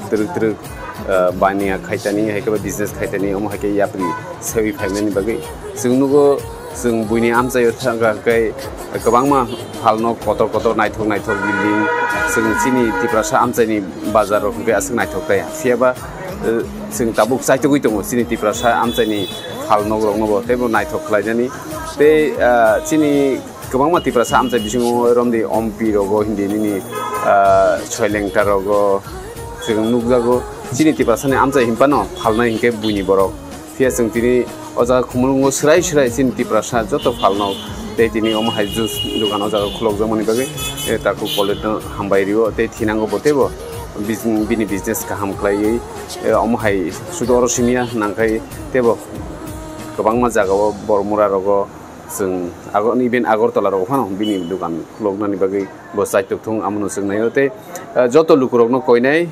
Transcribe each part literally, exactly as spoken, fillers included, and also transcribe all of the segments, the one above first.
Twrwk twrwk, ah, baniya khaitani, hai khe ba business khaitani, omo hai khe yapri sewi phaimani bagwi. Chwng nugo, chwng buini amchaio thangkha hwnkhe kwbangma phalno kotor kotor naithok naithok building, chwng chini Tiprasa amchaini bazar rok hwnkhe aswk naithok taya. Phiya ba, eh, chwng tabuk chaitugwi tongo chini Tiprasa amchaini phalnok rokno bo teibo naithok khlainani. Tei, ah, chini kwbangma Tiprasa amchai bisingo romdi Ompi rogo hindi nini, ah, Soilengta rogo chwng nukjago. Chini Tiprasani amchai hinphano phalnai hinkhe buini borok. Phiya chwng tini o jaga Khumulwngo swrai swrai chini Tiprasa joto phalnok tei tini omo hai juice dogan o jaga khulokjakmani bagwi, eh, takhuk Politno hambai rio tei thinango bo teibo bis-, bini business kaham khlaiwi, eh, omo hai sudu oro simiya nangkhai teibo kwbangma jagao Bormura rogo chwng ago, even Agartala rogo phano bini dogan khuloknani bagwi bo chaitok thung, amono chwng naio tei, eh, joto lukurokno koinai,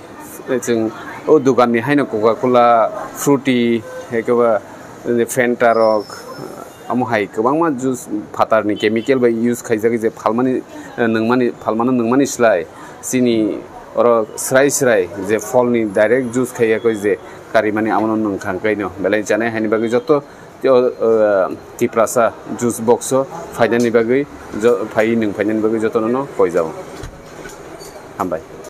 eh, chwng o doganni haino Coca Cola, Fruity, hai khe ba, eh, Fanta rok, amo hai kwbangma juice phatarni chemical bai use khaijak je phalmani, eh, nungmani, phalmano nungmani slai chini oro srai srai je pholni direct juice khaiya koi je karimani amono nungkha kaino belai chanai haini bagwi joto Tei o, o, Tiprasa juice box o phainani bagwi jo-, phai nwng phainani bagwi jotono no koijago. Hambai.